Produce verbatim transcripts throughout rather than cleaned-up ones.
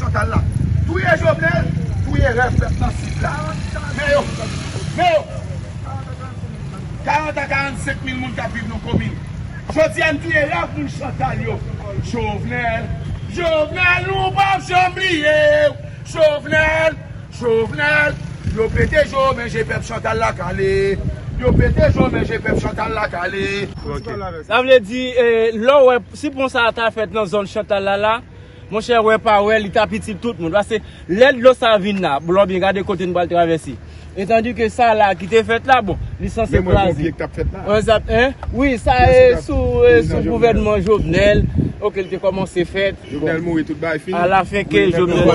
Chantal la. Touye Jovenel, touye rèv pèp nan Sid la. Men yo, men yo. Karant a karannsenk mil moun k ap viv nan komin. Jodi a n touye rèv moun Chantal yo. Jovenel, Jovenel, nou p ap janm bliye w. Jovenel, Jovenel, yo pete jo, men je pèp Chantal la kale. Yo pete jo, men je pèp Chantal la kale. Sa vle di, eh, lè w wè, si pon sa a ta fèt nan zòn Chantal la, la, monchè, wè pa wè, li t ap itil tout moun. Paske lè dlo sa vin la, bon, lè w byen gade kote n pral travèse. Etandike sa la ki te fèt la, bon, li sanse kraze. Menm wè ponpye k t ap fèt la. Wi, sa e sou, e sou gouvènman Jovenel, oke, li te kòmanse fèt. Jovenel mouri, tout bagay fini. Alafen ke Jovenel,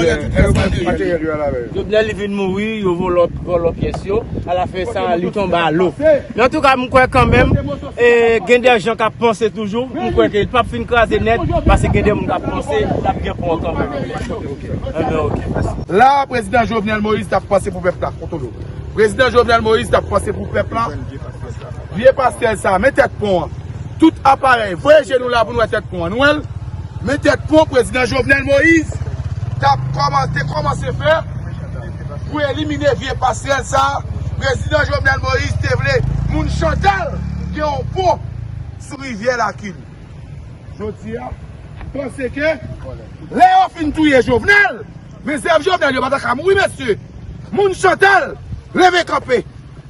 Jovenel li vin mouri, yo vòlò, vòlò pyès yo. Alafen sa, li tonbe a lo. Men antouka, m kwè kanmenm, e, gen de jan k ap panse toujou. M kwè ke li p ap fin kraze nèt, paske gen de moun k ap panse l ap gen pon kanmenm. Enben, oke. La, prezidan Jovenel Moïse t ap panse pou pèp la, kontolo. Prezidan Jovenel Moïse t ap panse pou pèp la. Vye pastèl sa, men tèt pon an. Tout aparèy, voye je nou la pou n wè tèt pon an. Nou wè l? Men tèt pon prezidan Jovenel Moïse t ap kòman-, te kòmanse fè pou elimine vye pastèl sa. Prezidan Jovenel Moïse te vle moun Chantal gen yon pon sou rivyè Lakil. Jodi a, m panse ke lè yo fin touye Jovenel, men zèv Jovenel yo pa ta ka mouri, mesye. Moun Chantal, leve kanpe.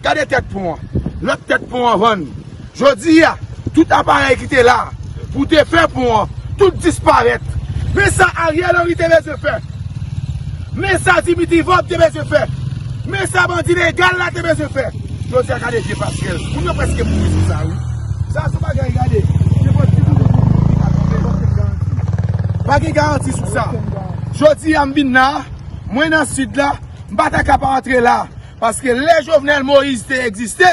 Gade tèt pon an. Lòt tèt pon an vann. Jodi a, tout aparèy ki te la pou te fè pon an, tout disparèt. Men sa Ariel Henry te bezwen fè. Men sa Dimitri Vorbe te bezwen fè. Men sa bandi legal la te bezwen fè. Jodi a, gade vye pastèl. Moun yo prèske mouri sou sa, wi. Sa se bagay, gade. Se pòt ki mouri, mouri, mouri, pa gen garanti. Pa gen garanti sou sa. Jodi a, m vin la, mwen nan Sid la, m pa ta ka pa antre la. Paske lè Jovenel Moïse te egziste,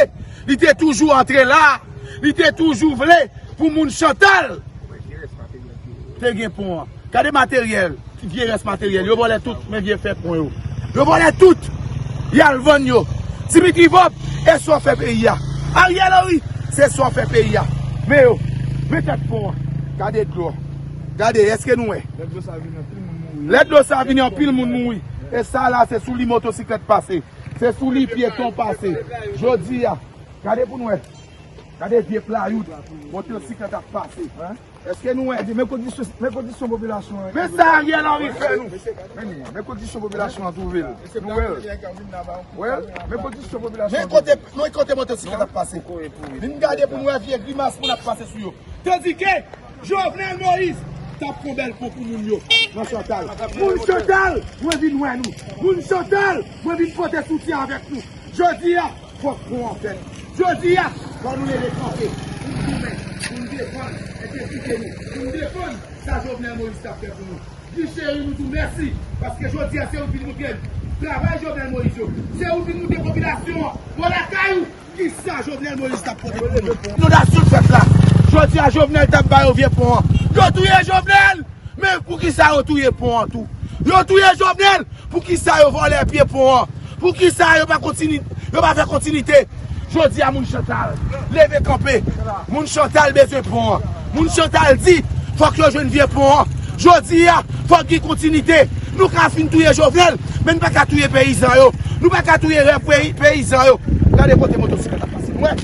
li te toujou antre la, li te toujou vle pou moun Chantal te gen pon an. Gade materyèl, vye rès materyèl, yo vòlè tout, men vye fè pon yo. Yo vòlè tout, y al vann yo. Dimitri Vorbe, e sa w fè peyi a. Ariel Henry, se sa w fè peyi a. Men yo, men tèt pon an. Gade dlo. Gade, èske nou wè? Lè dlo sa vini, anpil moun mouri. Lè dlo sa vini, anpil moun mouri. E sa la, se sou li motosiklèt pase. Se sou li pyeton pase. Jodi a, gade pou n wè. Gade vye playout. Motosiklèt ap pase. Èske nou wè? Men kondisyon, men kondisyon popilasyon an. Men sa Ariel Henry fè nou. Men, men kondisyon popilasyon an twouve l. Nou wè l. Wè l? Men kondisyon popilasyon an twouve l. Men kote, men kote motosiklèt ap pase. Vin gade pou n wè vye grimas moun ap pase sou yo. Tandike Jovenel Moïse t ap fè yon bèl pon pou moun yo nan Chantal. Moun Chantal, mwen vin wè nou. Moun Chantal, mwen vin pote soutyen avèk nou. Jodi a, fòk pon an fèt. Jodi a, fò nou leve kanpe pou n goumen, pou n defann entègrite nou, pou n defann sa Jovenel Moïse t ap fè pou nou. Guy Chéry, nou di w mèsi, paske jodi a se ou ki vin montre n travay Jovenel Moïse yo. Se ou ki vin montre popilasyon an bò lakay ou kisa Jovenel Moïse t ap pote pou nou. Inondasyon fèt la. Jodi a Jovenel t ap ba yo vye pon an. Yo touye Jovenel! Men poukisa yo touye pon an tou? Yo touye Jovenel! Poukisa yo vòlè pye pon an? Poukisa yo pa kontini-, yo pa fè kontinite? Jodi a moun Chantal, leve kanpe. Moun Chantal bezwen pon an. Moun Chantal di, fòk yo jwenn vye pon an. Jodi a, fòk gen kontinite. Nou ka fin touye Jovenel, men n pa ka touye peyizan yo. Nou pa ka touye rèv peyi-, peyizan yo. Gade kote motosiklèt ap pase. Nou wè?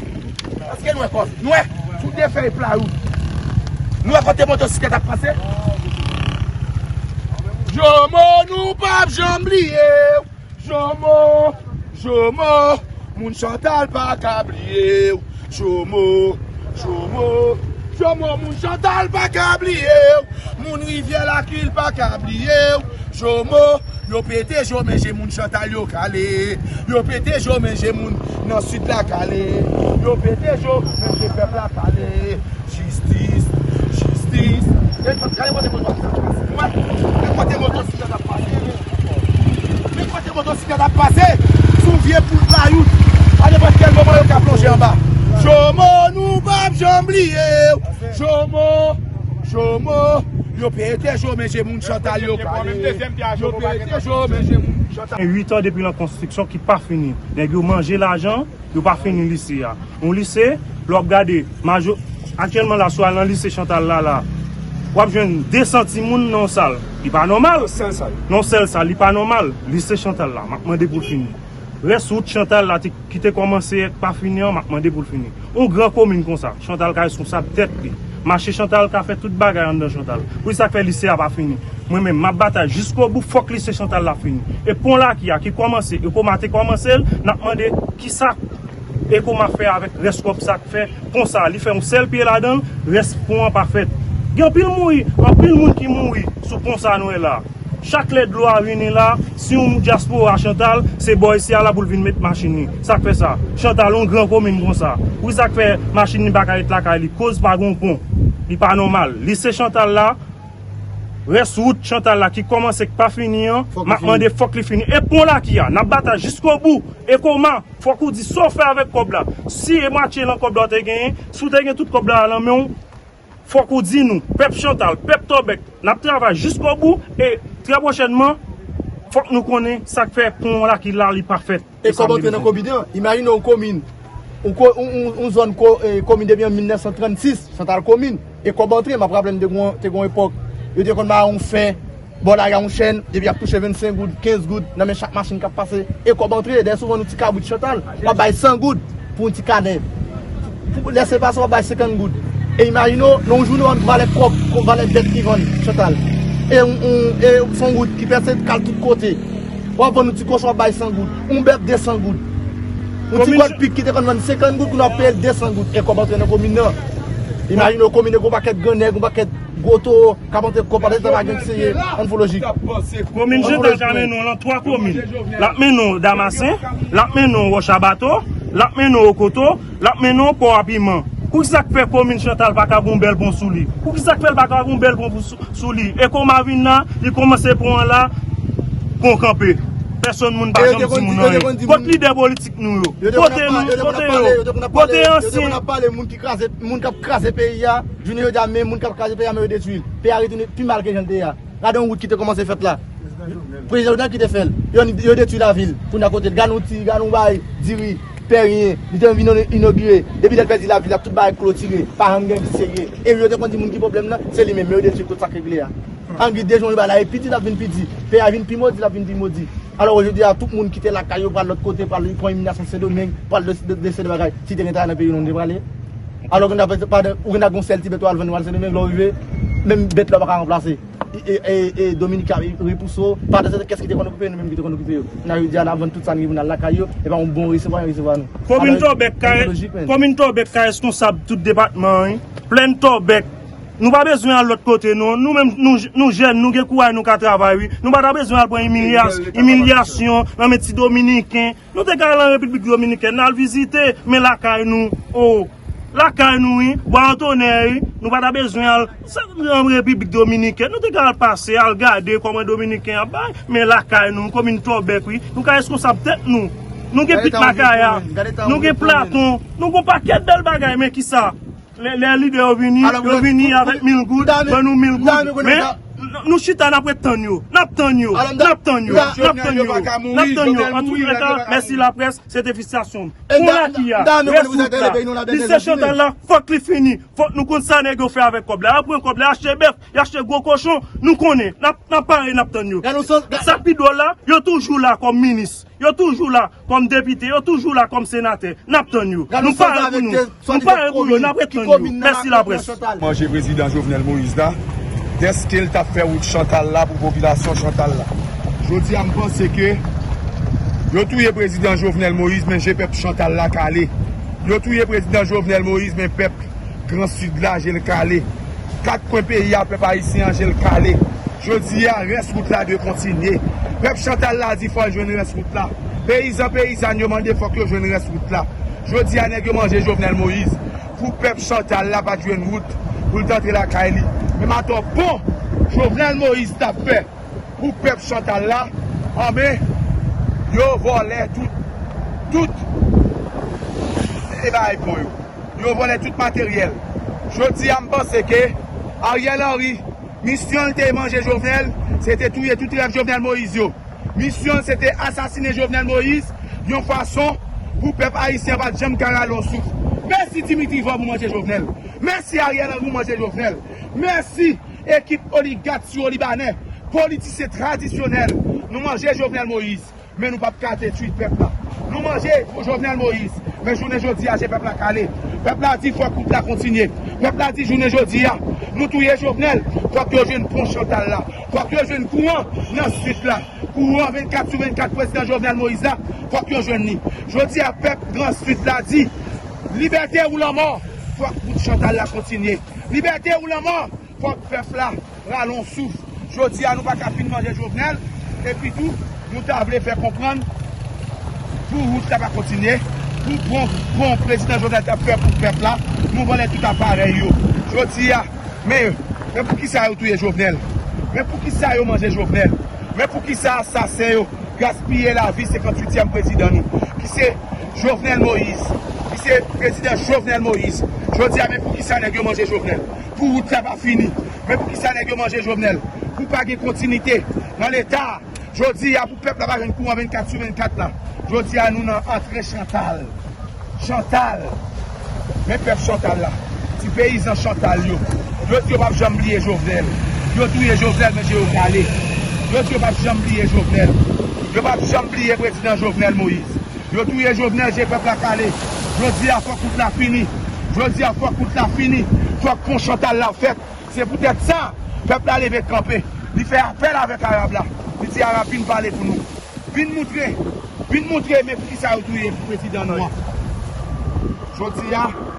Èske nou wè kò? Nou wè? Sou de fèy playout. Nou wè kote motosiklèt ap pase? Jomo, nou p ap janm bliye w. Jomo, Jomo, moun Chantal pa ka bliye w. Jomo, Jomo, Jomo, moun Chantal pa ka bliye w. Moun Rivyè Lakil pa ka bliye w. Jomo, yo pete jo, men je moun Chantal yo kale. Yo pete jo, men je moun nan Sid la kale. Yo pete jo, men je pèp la kale. Jistis, jistis. Gade, gade kote moto ap pase. Wè, gade kote motosiklèt ap pase. Men kote motosiklèt ap pase. Sou vye poul playout. A nenpòt kèl moman yo ka plonje anba. Jomo, nou p ap janm bliye w. Jomo, Jomo. Yo pete jo, men je moun Chantal yo kale. Yo pete jo, men je moun Chantal. Uit an depi nan konstriksyon ki pa fini. Nèg yo manje lajan. Yo pa fini lise a. Yon lise, lè w ap gade, majo-, aktyèlman la, si w al nan lise Chantal la, la, W ap jwenn de san timoun nan yon sal. Li pa nòmal. Nan yon sèl sal. Nan yon sèl sal, li pa nòmal. Lise Chantal la, m ap mande pou l fini. Rès wout Chantal la te, ki te kòmanse pa fini an, m ap mande pou l fini. Yon gran komin konsa, Chantal ka reskonsab tèt li. Mache Chantal ka fè tout bagay anndan Chantal. Poukisa k fè lise a pa fini? Mwen menm, m ap batay jiskobou, fòk lise Chantal la fini. E pon Laki a ki kòmanse, Ekoma te kòmanse l, n ap mande kisa Ekoma fè avèk rès kòb sa k fè pon sa, li fè yon sèl pye ladan l, rès pon an pa fèt. Gen anpil mouri, anpil moun ki mouri sou pon sa nou wè la. Chak lè dlo a vini la, si yon dyaspora Chantal, se bò isi a la pou l vin met machin li. Sa k fè sa? Chantal, yon gran komin konsa. Poukisa k fè machin li pa ka ret lakay li? Koz pa gen yon pon. Li pa nòmal. Lise Chantal la, rès wout Chantal la ki kòmanse k pa fini an, m ap mande fòk li fini. E pon Laki a, n ap batay jiskobou. Ekoma, fòk ou di sa w fè avèk kòb la. Si e mwatye nan kòb la w te genyen, si w te gen tout kòb la nan men w, fòk ou di nou, pèp Chantal, pèp Tòbèk, n ap travay jiskobou e trè pwochènman, fòk nou konnen sa k fè pon Laki la li pa fèt. E kòb antre nan komin an. Imajine yon komin, yon ko-, yon, yon, yon zòn ko-, e, komin depi an mil nèf san trannsis, Chantal komin. E kòb antre, m ap raple m te gon, te gon epòk, yo te konn mare yon fè, bò lari a yon chèn, depi y ap touche vennsenk goud, kenz goud, nan men chak machin k ap pase, e kòb antre, dèyè souvan nou ti kabrit Chantal, w ap bay san goud pou yon ti kanè. Pou lese pase, w ap bay senkant goud. E imajine w, nan yon jounen, w ap valè kòb, kòb valè bèt ki vann Chantal. E yon, yon, e se yon wout ki pèse k al tout kote. W ap vann yon ti kochon, w ap bay san goud. Yon bèf, de san goud. Yon ti kòd pik ki te konn vann senkant goud, kounye a w ap peye l de san goud. E kòb antre nan komin nan. Imajine w, komin nan gon pakèt gran nèg, gon pakèt gwo towo k ap antre kòb, pa t ap gen ki serye. Ann fò lojik. Komin Chantal ka mennen w lan twa komin. L ap mennen w Damasen, l ap mennen w Wòch a Bato, l ap mennen w Okoto, l ap mennen w Pò a Piman. Poukisa k fè komin Chantal pa ka gen yon bèl pon sou li? Poukisa k fè l pa ka gen yon bèl pon sou, sou li? Ekoma vin la, li kòmanse pon an la, pon kanpe. Pèsonn moun pa janm di moun anyen. Kot lidè politik nou yo? Kote nou, kote yo? Kote ansyen? Yo te konn ap pale moun ki kraze, moun k ap kraze peyi a. Jounen jodi a, men moun k ap kraze peyi a, men yo detwi l. Peyi a retounen pi mal ke jan l te ye a. Gade yon wout ki te kòmanse fèt la. Prezidan Jovenel ki te fè l. Yo, yo detwi lavil. Kounye a kote l. Gade yon ti, gade yon bagay, diri, pè, ryen. Li te vin ino-, inogire. Depi lè l pèdi lavil la, tout bagay klotire. Pa janm gen ki serye. E yo te konn di moun ki pwoblèm nan, se li menm. Men yo detwi tout sa k regle a. An gid de jan yo bay la, e pi di l ap vin pi di. Peyi a vin pi modi, l ap vin pi modi. Alò, jodi a, tout moun kite lakay yo, pral lòt kote, pral pran imilyasyon Sendomeng, pral de, de, de seri de bagay. Si te gen travay nan peyi nou, nou te prale. Alò, ou gen, ou gen gon sèl ti bèt ou al vann, ou al Sendomeng, lè w rive, menm bèt la ou pa ka ranplase. E, e, e, e Dominik ap repouse w, pandan se tan kès ki te konn okipe nou, menm ki te konn okipe yo. Kounye a jodi a, n ap vann tout sa n gen pou n al lakay yo, e pa yon bon resevwa, yo resevwa nou. Komin Tòbèk ka, komin Tòbèk ka reskonsab tout depatman an, wi. Plèn Tòbèk, nou pa bezwen al lòt kote, non. Nou menm, nou, nou jèn, nou gen kouraj, nou ka travay, wi. Nou pa ta bezwen al pran imilyas-, imilyasyon nan men ti Dominiken. Nou te ka al an Repiblik Dominikèn, n al vizite, men lakay nou, o, lakay nou, wi, Bwa Antonè, wi, nou pa ta bezwen al sa, an Repiblik Dominikèn. Nou te ka al pase, al gade kòman Dominiken ap bay, men lakay nou, komin Tòbèk, wi, nou ka reskonsab tèt nou. Nou gen Pit Makaya, nou gen Platon, nou gen pakèt bèl bagay, men kisa? Lè, lè lidè yo vini, yo vini avèk mil goud, ban nou mil goud. Men, n-, nou chita, n ap ret tann yo. N ap tann yo. N ap tann yo. N ap tann yo. N ap tann yo. Antouka, mèsi laprès, se te fisitasyon m. Pou Laki a, rès wout la, lise Chantal la, fòk li fini. Fòk nou konn sa nèg yo fè avèk kòb la. Y ap pran kòb la, y achte bèf, y achte gwo kochon. Nou konnen. N ap, n ap pare, n ap tann yo. Sa k pi dwòl la, yo toujou la kòm minis. Yo toujou la kòm depite, yo toujou la kòm senatè. N ap tann yo. Nou pare pou nou. Nou pare pou yo, n ap ret tann yo. Mèsi laprès. Manje prezidan Jovenel Moïse la, dèske l t ap fè wout Chantal la pou popilasyon Chantal la. Jodi a, m panse ke yo touye prezidan Jovenel Moïse, men je pèp Chantal la kale. Yo touye prezidan Jovenel Moïse, men pèp Gran Sid la, je l kale. Kat kwen peyi a, pèp ayisyen an, je l kale. Jodi a, rès wout la dwe kontinye. Pèp Chantal la di fò l jwenn rès wout la. Peyizan, peyizàn yo mande fòk yo jwenn rès wout la. Jodi a, nèg yo manje Jovenel Moïse. Pou pèp Chantal la pa t jwenn wout pou l t antre lakay li. Menm atò pon Jovenel Moïse t ap fè pou pèp Chantal la, anben, yo vòlè tout, tout e bagay pon yo. Yo vòlè tout materyèl. Jodi a, m panse ke Ariel Henry, misyon l te manje Jovenel, se te touye tout rèv Jovenel Moïse yo. Misyon l se te asasinen Jovenel Moïse yon fason pou pèp ayisyen pa t janm ka rale yon souf. Mèsi Dimitri Vorbe pou manje Jovenel. Mèsi Ariel Henry pou manje Jovenel. Mèsi Ekip oligat siwo-libanè, politisyen tradisyonèl, nou manje Jovenel Moïse, men nou p ap ka detwi pèp la. Nou manje Jovenel Moïse, men jounen jodi a se pèp la k ale. Pèp la di fòk wout la kontinye. Pèp la di jounen jodi a, nou touye Jovenel, fòk yo jwenn pon Chantal la, fòk yo jwenn kouran nan swit la. Kouran vennkat sou vennkat prezidan Jovenel Moïse la, fòk yo jwenn li. Jodi a pèp Gran Swit la di, libète ou lanmò, fòk wout Chantal la kontinye. Libète ou lanmò, fòk pèp la rale yon souf. Jodi a nou pa ka fin manje Jovenel, epi tou nou ta vle fè konprann pou wout la pa kontinye, pou pon, pon prezidan Jovenel t ap fè pou pèp la, nou vòlè tout aparèy yo. Jodi a, men, men poukisa yo touye Jovenel? Men poukisa yo manje Jovenel? Men poukisa asasen yo gaspiye lavi senkantuityèm prezidan nou, ki se Jovenel Moïse, ki se prezidan Jovenel Moïse? Jodi a, men poukisa nèg yo manje Jovenel? Pou wout la pa fini. Men poukisa nèg yo manje Jovenel? Pou pa gen kontinite nan Leta. Jodi a, pou pèp la pa jwenn kouran vennkat sou vennkat la. Jodi a, nou nan antre Chantal. Chantal. Men pèp Chantal la. Ti peyizan Chantal yo. Yo di yo p ap janm bliye Jovenel. Yo touye Jovenel, men je yo kale. Yo di yo p ap janm bliye Jovenel. Yo p ap janm bliye prezidan Jovenel Moïse. Yo touye Jovenel, je pèp la kale. Jodi a, fòk wout la fini. Jodi a, fòk wout la fini. Fòk pon Chantal la fèt. Se poutèt sa, pèp la leve kanpe. Li fè apèl avèk Arab la. Li di Arab, vin pale pou nou. Vin moutre, vin moutre men poukisa yo touye prezidan nou an. Jodi a,